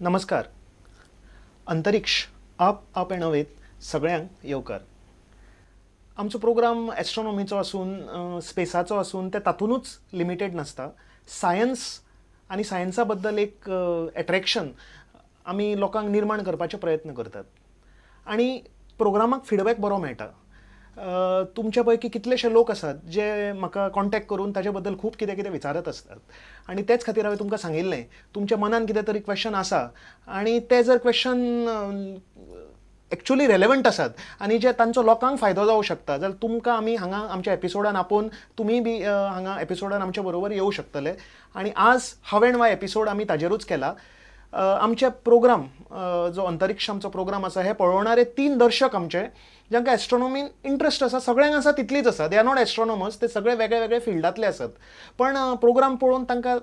नमस्कार. अंतरिक्ष up up and अवेत सगळ्यांक येवकार. आमचो प्रोग्राम एस्ट्रॉनॉमीचो आसून, स्पेसाचो आसून, ते तातूंतच लिमिटेड नासता. सायन्स आनी सायन्सा बद्दल एक एट्रेक्शन आमी लोकांक निर्माण करपाचे प्रयत्न करतात आनी प्रोग्रामाक फिडबॅक बरो मेळटा. तुमच्या पैकी कितलेशे लोक आसात जे म्हाका कॉन्टॅक्ट करून ताचे बद्दल खूब कितें कितें विचारत आसतात आनी तेच खातीर हांवें तुमकां सांगिल्लें, तुमच्या मनान कितें तरी क्वेश्चन आसा आनी ते जर क्वेश्चन एक्चुअली रेलेवंट आसात आनी जे तांचो लोकांक फायदो जावंक शकता जाल्यार तुमकां आमी हांगा आमच्या एपिसोडान आपोवन तुमी बी हांगा एपिसोडान आमच्या बरोबर येवं शकतले. आनी आज हाव अँड वाय एपिसोड आमी ताजेरूच केला. आमचे प्रोग्राम जो अंतरिक्ष आमचो प्रोग्राम आसा, हे पळोवणारे तीन दर्शक आमचे जांकां एस्ट्रॉनॉमीन इंट्रस्ट आसा, सगळ्यांक आसा तितलीच आसा. They are not astronomers, ते सगळे वेगळे वेगळे फिल्डांतले आसात, पण प्रोग्राम पळोवन तांकां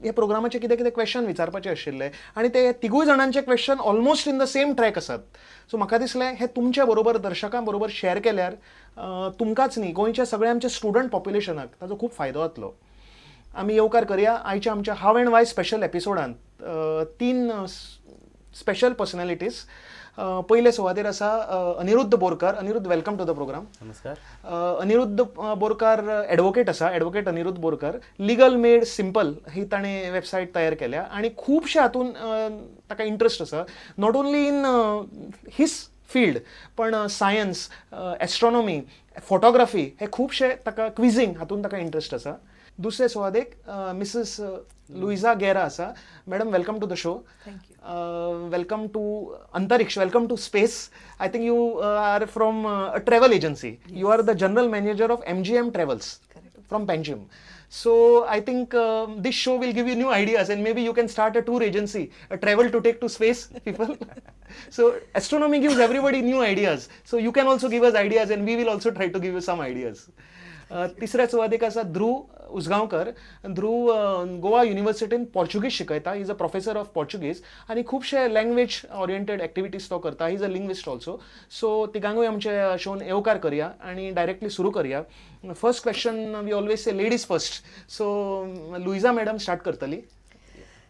हे प्रोग्रामाचे कितें कितें क्वेश्चन विचारपाचे आशिल्ले आनी ते तिगूय जाणांचे question almost in the same track आसात. सो म्हाका दिसलें, हे तुमचे बरोबर, दर्शकां बरोबर शेअर केल्यार तुमकांच न्ही, गोंयच्या सगळ्या आमच्या स्टुडंट पॉप्युलेशनाक ताजो खूब फायदो जातलो. आमी येवकार करया आयच्या आमच्या हाव अँड वाय स्पेशल एपिसोडांत तीन स्पेशल पर्सनॅलिटीज. पयले सुवातेर आसा Anirudh Borkar. Anirudh, welcome to the program. नमस्कार. अनिरुद्ध बोरकार एडवोकेट आसा. Advocate Aniruddha Borkar, legal made simple ही ताणें वेबसायट तयार केल्या आनी खुबशे हातून ताका इंट्रस्ट आसा, not only in his field पण सायन्स, एस्ट्रॉनॉमी, फोटोग्राफी हे खुबशे ताका, क्विझींग हातून ताका इंट्रस्ट आसा. दुसरे सुवातेक मिसेस लुईजा गेरा आसा. Madam, welcome to the show. Thank you. Welcome to Antariksh, welcome to space. I think you are from a travel agency. You are the general manager of MGM Travels Correct. From Panjim. So I think this show will give you new ideas and maybe you can start a tour agency, a travel to take to space people. So astronomy gives everybody new ideas. So you can also give us ideas and we will also try to give you some ideas. तिसऱ्या सुवातेक आसा Dhruv Usgaonkar. Dhruv Goa युनिवर्सिटीन Portuguese शिकयता. Is a professor of Portuguese आनी खुबशे language oriented activities तो करता. Is a linguist also. So तिगांकूय आमच्या shown येवकार करया आनी डायरेक्टली सुरू करया. First question, we always say ladies first, so Luisa madam start करतली.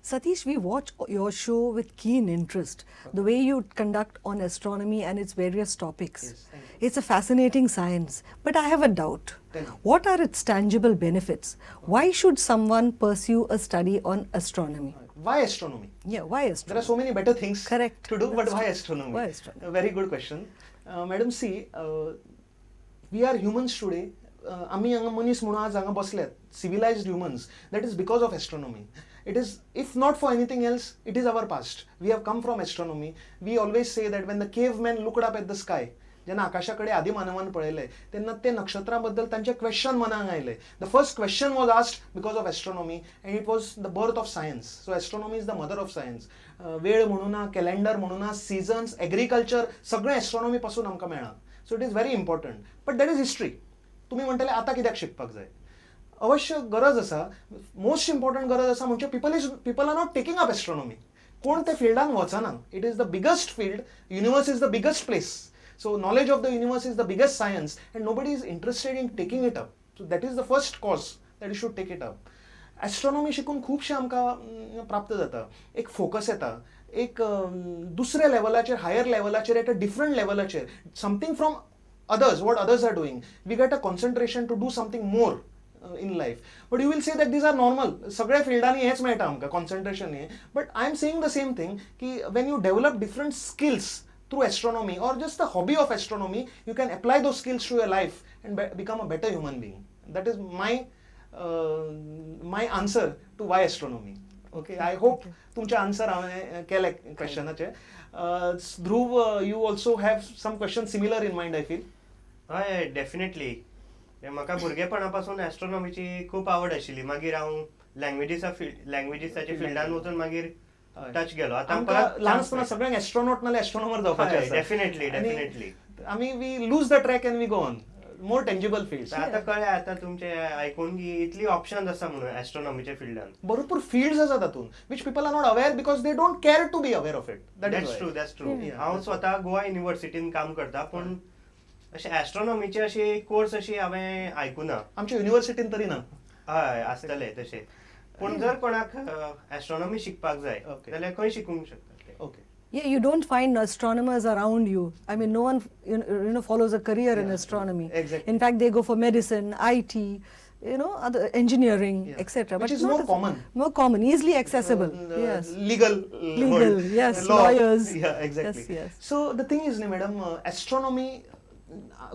Satish, we watch your show with keen interest. The way you conduct on astronomy and its various topics. Yes, thank It's a fascinating science. But I have a doubt. Tell me. What are its tangible benefits? Why should someone pursue a study on astronomy? Why astronomy? Yeah, why There astronomy? Are so many better things Correct. To do, but That's why true. Astronomy? Why astronomy? A very good question. Madam, see, we are humans today. आमी हांगा मनीस म्हणून आज हांगा बसल्यात, civilized humans, that is because of astronomy. It is, if not for anything else, it is our past. We have come from astronomy. We always say that when the cave men looked up at the sky, जेन्ना आकाशा कडेन आदी मानवान पळयलें तेन्ना ते नक्षत्रां बद्दल तांचे question मनाक आयले. The first question was asked because of astronomy and it was the birth of science. So astronomy is the mother of science. वेळ म्हणू ना, कॅलेंडर म्हणू ना, सिजन्स, एग्रीकल्चर, सगळें एस्ट्रॉनॉमी पासून आमकां मेळ्ळां. So it is very important, but that is history. तुमी म्हणटले, आतां कित्याक शिकपाक जाय? अवश्य गरज आसा. मोस्ट इम्पॉर्टंट गरज आसा म्हणजे people are not taking up astronomy. कोण ते फिल्डान वचना. It is the biggest field. Universe is the biggest place, so knowledge of the universe is the biggest science and nobody is interested in taking it up. So that is the first cause that you should take it up. Astronomy शिकून खुबशें आमकां प्राप्त जाता. एक focus येता, एक दुसऱ्या लेवलाचेर, हायर लेवलाचेर, एट अ डिफरंट लेवलाचेर, something from others, what others are doing. We get a concentration to do something more in life. But you will say that these are normal, सगळ्या फिल्डांनी हेच मेळटा आमकां, कॉन्सन्ट्रेशन हे. But I am saying the same thing की when you develop different skills through astronomy or just the hobby of astronomy, you can apply those skills to your life and become a better human being. That is my answer to why astronomy. Okay, I hope तुमचे answer हांवें केले क्वेश्चनाचे. Dhruv, you also have some question similar in mind, I feel. हय, definitely. म्हाका भुरगेपणा पासून एस्ट्रॉनॉमीची खूब आवड आशिल्ली. मागीर हांव लँग्वेजीसा फील्ड, लँग्वेजीसाच्या फिल्डान वचून मागीर टच गेलो. आतां आमकां परत ल्हान आसतना सगळ्यांक एस्ट्रॉनॉट नाल्यार एस्ट्रॉनॉमर जावपाचें आसा. Definitely. आनी आमी we lose the track and we go on more tangible fields. आतां कळ्ळें, आतां तुमचे आयकून की इतली ऑप्शन्स आसा म्हणून एस्ट्रॉनॉमीच्या फिल्डान. भरपूर फिल्ड्स आसा तातूंत which people are not aware because they don't care to be aware of it. That That's true, that's true. हांव स्वता गोवा युनिव्हर्सिटीन काम करता, पूण अशें एस्ट्रॉनॉमीचे अशे कोर्स अशी हांवें आयकुना. आमच्या युनिव्हर्सिटीन तरी ना. हय, आसतले तशें. पूण जर कोणाक एस्ट्रॉनॉमी शिकपाक जाय जाल्यार खंय शिकूंक शकता? Yeah, you don't find astronomers around you. I mean, no one follows a career in astronomy. In fact, they go for medicine, IT, other engineering, etc. Which But is not more common. More common, easily accessible. Yes. Legal, Legal, world. Yes, Law. Lawyers. Yeah, exactly. Yes. So the thing is, न्ही madam, astronomy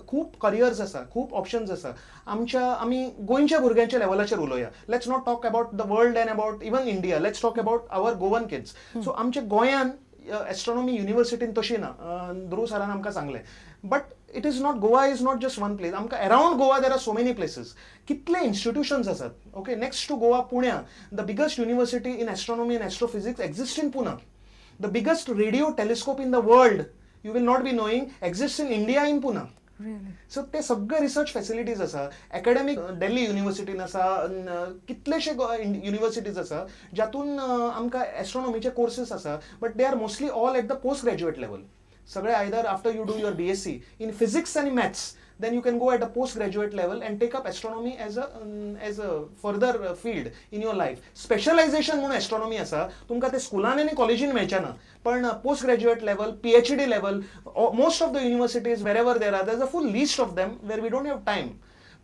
खूब careers आसा, खूब options आसा. आमच्या आमी गोंयच्या भुरग्यांच्या लेवलाचेर उलोवया. Let's not talk about the world and about even India, let's talk about our Goan kids. So आमच्या गोंयान एस्ट्रॉनॉमी युनिवर्सिटीन तशी ना, ध्रुव सरान आमकां सांगलें, but it is not, Goa is not just one place. आमकां around Goa there are so many places, कितले institutions आसात. Okay, next to Goa, पुण्या, the biggest university in astronomy and astrophysics exist in Pune. The biggest radio telescope in the world, you will not be knowing, exists in India, in Pune. Really? So ते सगळे research facilities आसा. एकॅडमीक दिल्ली युनिवर्सिटीन आसा, कितलेशे universities आसा जातून आमकां एस्ट्रॉनॉमीचे courses आसा, but they are mostly all at the post graduate level. सगळे either after you do your BSc in physics आनी maths, then you can go at a postgraduate level and take up astronomy as a further field in your life. Specialization म्हणून astronomy आसा, तुमकां ते स्कुलान आनी कॉलेजीन मेळचें ना, पण post graduate level, PhD level, most of the universities, wherever there are, there is a full list of them where we don't have time.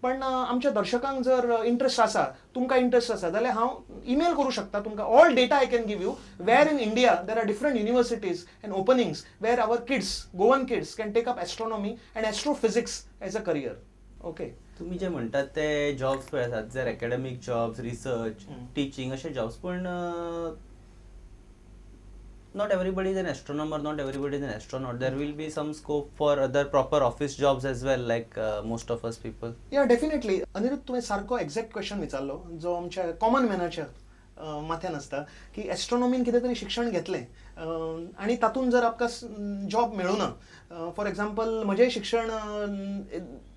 पण आमच्या दर्शकांक जर इंट्रस्ट आसा, तुमकां इंट्रस्ट आसा जाल्यार हांव ईमेल करूं शकता तुमकां. All data I can give you where in India there are different universities and openings where our kids, Goan kids, can take up astronomy and astrophysics as a career. Okay. तुम्ही जे म्हणटात ते jobs पळय आसात, जर एकॅडमीक jobs, research, teaching अशे jobs, पण not everybody is an astronomer, not everybody is an astronaut. There will be some scope for other proper office jobs as well, like most of us people. Yeah, definitely. Anirudh, तुवें सारको exact question विचारलो जो आमच्या common मॅनाच्या माथ्यान आसता की एस्ट्रॉनॉमीन कितें तरी शिक्षण घेतलें आनी तातूंत जर आमकां जॉब मेळुना. फॉर एक्झाम्पल, म्हजें शिक्षण,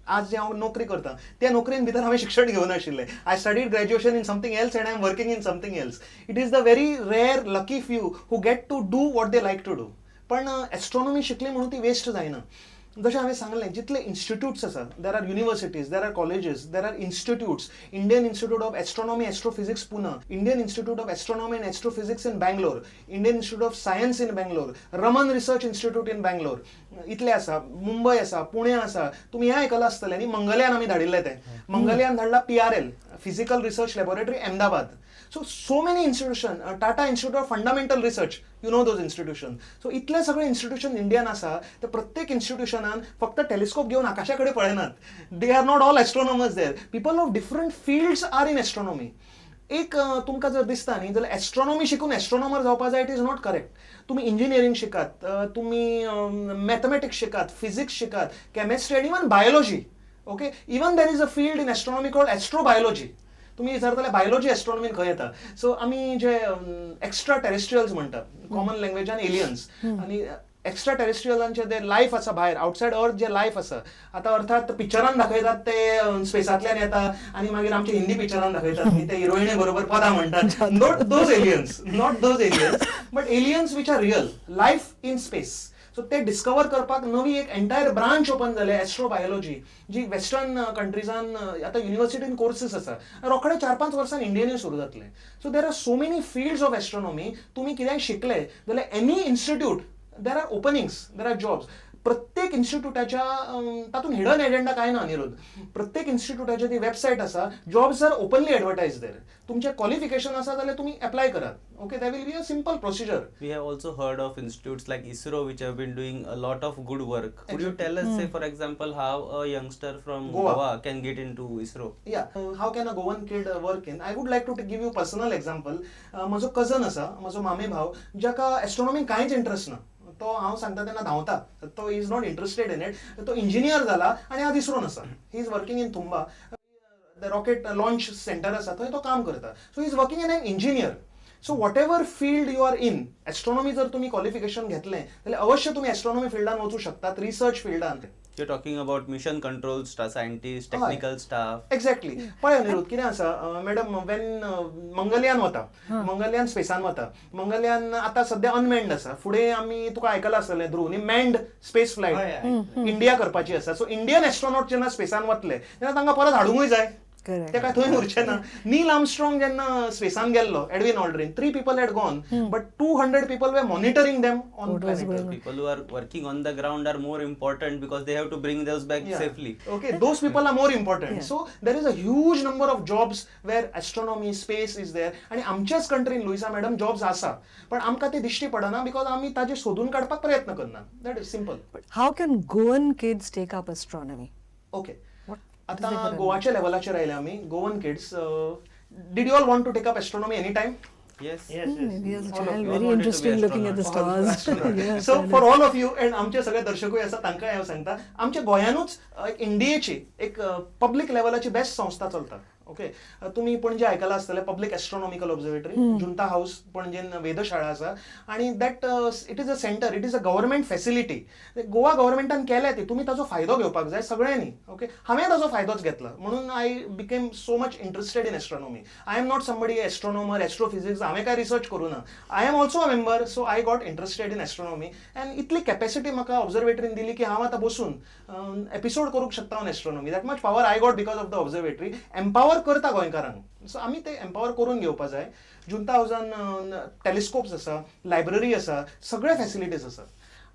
आज जे हांव नोकरी करता त्या नोकरेन भितर हांवें शिक्षण घेवनाशिल्लें. I studied graduation in something else and I am working in something else. It is the very rare lucky few who get to do what they like to do. पण एस्ट्रॉनॉमी शिकली म्हणून ती वेस्ट जायना. जशें हांवें सांगलें, जितले institutes आसा, there are universities, there are colleges, there are institutes. Indian Institute of Astronomy, Astrophysics, Pune, Indian Institute of Astronomy and Astrophysics in Bangalore, Indian Institute of Science in Bangalore, Raman Research Institute in Bangalore, इतले आसा. मुंबय आसा, पुणे आसा. तुमी हें आयकलां आसतलें न्ही, मंगलयान आमी धाडिल्लें तें. मंगलयान धाडला PRL, Physical Research Laboratory, Ahmedabad. So many institution, Tata Institute of Fundamental Research, you know those institution. So इतले सगळे इन्स्टिट्यूशन इंडियान आसा. ते प्रत्येक इन्स्टिट्यूशनान फक्त टेलिस्कोप घेवन आकाशा कडेन पळयनात. They are not all astronomers there. People of different fields are in astronomy. एक तुमकां जर दिसता न्ही जाल्यार एस्ट्रॉनॉमी शिकून एस्ट्रॉनॉमर जावपा जाय, it is not correct. तुमी इंजिनियरींग शिकात, तुमी मॅथमॅटिक्स शिकात, फिजिक्स शिकात, केमेस्ट्री आनी even biology. Okay, even there is a field in astronomy called astrobiology. तुमी विचारतले, बायोलॉजी एस्ट्रॉनॉमीन खंय येता? सो आमी जे एक्स्ट्रा टेरेस्ट्रियल्स म्हणटा, कॉमन लँग्वेजान एलियन्स, आनी एक्स्ट्रा टेरेस्ट्रियलांचे जे लायफ आसा भायर, आउटसायड अर्थ जे लायफ आसा, आतां अर्थात पिक्चरान दाखयतात ते स्पेसांतल्यान येता आनी मागीर आमचे हिंदी पिक्चरान दाखयतात न्ही, ते हिरोइने बरोबर पदां म्हणटात. Not those aliens, not those aliens, but aliens which are real life in space. So ते डिस्कवर करपाक नवी एक एंटायर ब्रांच ओपन जाल्या, एस्ट्रोबायोलॉजी, जी वेस्टर्न कंट्रीजान आतां युनिवर्सिटीन कोर्सीस आसा. रोखडे 4-5 वर्सान इंडियनूय सुरू जातले. So there are so many fields of astronomy. तुमी कितेंय शिकले जाल्यार any institute, there are openings, there are jobs. प्रत्येक इन्स्टिट्यूटाच्या, तातूंत हिडन एजेंडा कांय ना अनिरुद्ध, प्रत्येक इन्स्टिट्यूटाची ती वेबसायट आसा, jobs are openly advertise there. तुमचें क्वॉलिफिकेशन आसा जाल्यार तुमी एप्लाय करात. Okay, there will be a simple procedure. We have also heard of institutes like ISRO, which have been doing a lot of good work. Could you tell us, say, for example, how a youngster from Goa. Goa can get into ISRO? Yeah, how can a Goan kid work in? I would like to give you personal example. म्हजो cousin आसा, म्हजो मामे भाव, जाका एस्ट्रॉनॉमीन कांयच interest ना. तो हांव सांगता तेन्ना धांवता. तो is not interested in it. तो इंजिनियर जाला आनी आज इस्रोन आसा. He is working in Thumba, the rocket launch center आसा थंय तो काम करता. So he is working in an engineer. So whatever field you are in, astronomy जर तुमी क्वॉलिफिकेशन घेतलें जाल्यार अवश्य तुमी एस्ट्रॉनॉमी फिल्डान वचूं शकतात, रिसर्च फिल्डान. You're talking about mission control scientists, technical staff. Exactly. पळय अनिरुद्ध, कितें आसा मॅडम, वेन मंगलयान वता, मंगलयान स्पेसान वता, मंगलयान आतां सद्या अनमॅन्ड आसा. फुडें आमी, तुका आयकलां आसतलें ध्रुव न्ही, मॅन्ड स्पेस फ्लायट हय, हय. इंडिया करपाची आसा. सो इंडियन एस्ट्रॉनॉट जेन्ना स्पेसान वतले तेन्ना तांकां परत हाडूंकूय जाय. Correct. ते काय थंय उरचे ना. नील आर्मस्ट्रॉंग जेन्ना स्पेसान गेल्लो, Edwin Aldrin, three people had gone, but 200 people were monitoring them on What was planet. going on? People who are working on the ground are more important because they have to bring those back safely. Okay, those people are more important. Yeah. So there is a huge number of jobs where astronomy, space is there. आणि आमच्याच कंट्रीन Louisa madam jobs आसा, पण आमकां ते दिश्टी पडना because आमी ताजे सोदून काडपाक प्रयत्न करना. That is simple. But how can Goan kids take up astronomy? Okay, What आता गोवाच्या लेवलाचेर आयले आमी. Goan kids, did you all want to take up astronomy any time? Yes. Yes, yes. Maybe as a All of child, you all very wanted to be interested in looking at the astronauts. stars. Yeah, so fair for enough. All of you and आमचे सगळे दर्शकूय आसा तांकां हांव सांगता, आमच्या गोंयानूच एक एनडीएची एक पब्लीक लेवलाची बेस्ट संस्था चलता. ओके, तुमी पणजे आयकलां आसतलें, public astronomical observatory, Junta house पणजेन वेधशाळा आसा आनी that it is a center, it is a government facility. Goa गव्हर्मेंटान केल्या ती, तुमी ताजो फायदो घेवपाक जाय सगळ्यांनी. ओके, हांवें ताजो फायदोच घेतला म्हणून I became so much interested in astronomy. I am not somebody astronomer, astrophysics, हांवें काय रिसर्च करूं ना. I am also a member, so I got interested in astronomy and इतली कॅपॅसिटी म्हाका ऑब्जर्वेटरीन दिली की हांव आतां बसून एपिसोड करूंक शकता on astronomy. That much power I got because of the observatory. Empower करता गोंयकारांक, सो आमी ते एम्पावर करून घेवपा जाय. जुंता हावसान टेलिस्कोप्स आसा, लायब्ररी आसा, सगळे फॅसिलिटीज आसा.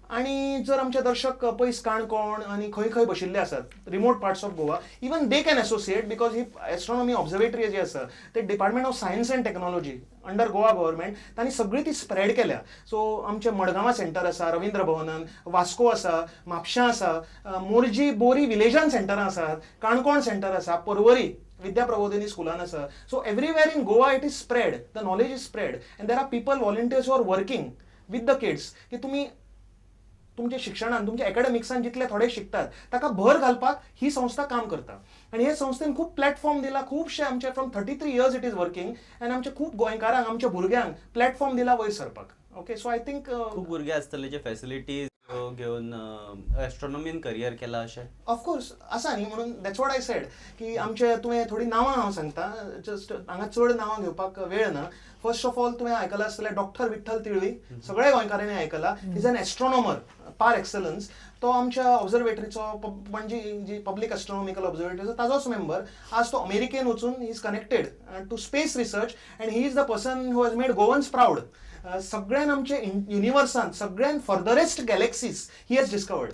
आणि जर आमचे दर्शक पयस काणकोण आनी खंय खंय बशिल्ले आसात, remote parts of Goa, even they can associate because he astronomy observatory जी आसा ते Department of Science and Technology under Goa government तांणी सगळी ती स्प्रेड केल्या. सो आमचे मडगांवा सेंटर आसा, रवींद्र भवनान, वास्को आसा, म्हापशां आसा, मोरजी बोरी विलेजान सेंटरां आसात, काणकोण सेंटर आसा, परवरी विद्या प्रबोधिनी स्कुलान आसा. So everywhere in Goa it is spread, the knowledge is spread and there are people, volunteers are working with the kids की तुमी तुमच्या शिक्षणान, तुमच्या एकॅडमिक्सान जितले थोडे शिकतात ताका भर घालपाक ही संस्था काम करता. आनी हे संस्थेन खूब प्लॅटफॉर्म दिला खुबशे आमचे. From 33 years it is working and आमचे खूब गोंयकारांक, आमच्या भुरग्यांक प्लॅटफॉर्म दिला वयर सरपाक. ओके, सो I think खूप भुरगे आसतले जे फॅसिलिटीज घेवन एस्ट्रॉनॉमीन करियर केला अशें? ऑफकोर्स आसा न्ही, म्हणून that's what I said की आमचे तुवें थोडीं नांवां हांव सांगता जस्ट, हांगा चड नांवां घेवपाक वेळ ना. फर्स्ट ऑफ ऑल, तुवें आयकलां आसतलें डॉक्टर विठ्ठल तिळवी. सगळ्या गोंयकारांनी आयकला. Is an astronomer par excellence. तो आमच्या ऑब्झर्वेटरीचो, पणजी जी पब्लीक एस्ट्रॉनॉमिकल ऑब्झर्वेटरी, ताजोच मेंबर. आज तो अमेरिकेन वचून he is connected to space research and he is the person who has made Goans proud. सगळ्यान आमच्या युनिवर्सान सगळ्यान furthest galaxies he has discovered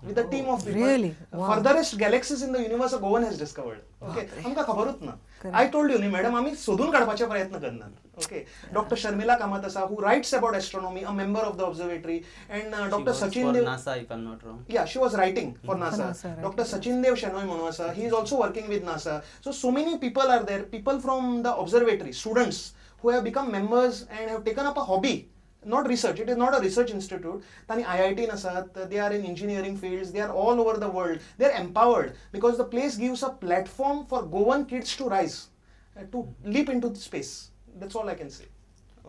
with the team of people. Really? Wow. Furthest galaxies in the universe a Goan has discovered. Okay, आमकां खबरूच ना. I told you न्ही madam, आमी सोदून काडपाचे प्रयत्न करनात. ओके, डॉक्टर शर्मिला कामत आसा, who writes about astronomy, a member of the observatory, and Doctor Sachin Dev. NASA, if I am not wrong. Yeah, she was writing for NASA. NASA, right. Dr. Sachin Dev Shenoy म्हणून आसा, he is also working with NASA. So, so many people are there, people from the observatory, students who have become members and have taken up a hobby. Not research, it is not a research institute. तांणी IIT आसात, they are in engineering fields, they are all over the world. They are empowered because the place gives a platform for Goan kids to rise, to leap into space. That's all I can say.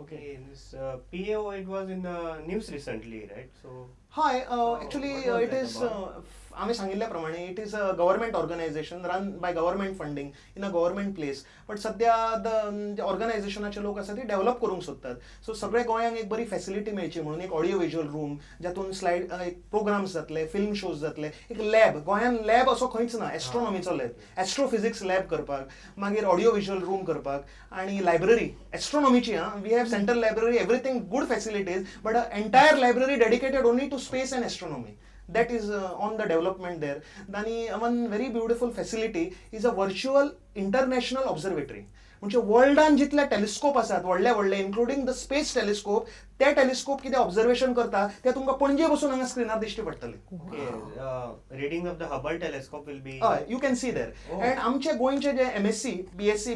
Okay. Okay, this PAO, it was in the news recently, right? So hi. So, actually what was it that is about? आम्ही सांगितल्या प्रमाणे it is a government organization run by government funding in a government place, but सध्या the ऑर्गनायझेशनाचे लोक आसा ते develop करूंक सोदतात. So सगळ्या गोंयांक एक बरी फॅसिलिटी मेळची म्हणून एक ऑडियो विज्युअल रूम, जातून स्लायड एक प्रोग्राम्स जातले, फिल्म शोज जातले, एक लॅब. गोंयान लॅब असो खंयच ना, एस्ट्रॉनॉमीचो लॅब, एस्ट्रोफिजिक्स लॅब करपाक, मागीर ऑडियो विज्युअल रूम करपाक आणि लायब्ररी एस्ट्रॉनॉमीची. हा, we have central library, everything, good facilities, but entire library dedicated only to space and astronomy, that is on the development there. आणि one very beautiful facility is a virtual international observatory. म्हणजे वर्ल्डान जितले telescope आसात व्हडले व्हडले, including the space telescope, ते telescope कितें observation करता ते तुमकां पणजे बसून हांगा स्क्रिनार दिश्टी पडटले. Okay, reading of the Hubble telescope will be. हय, you can see there. Oh. And आमचे गोंयचे जे एमएससी, बीएससी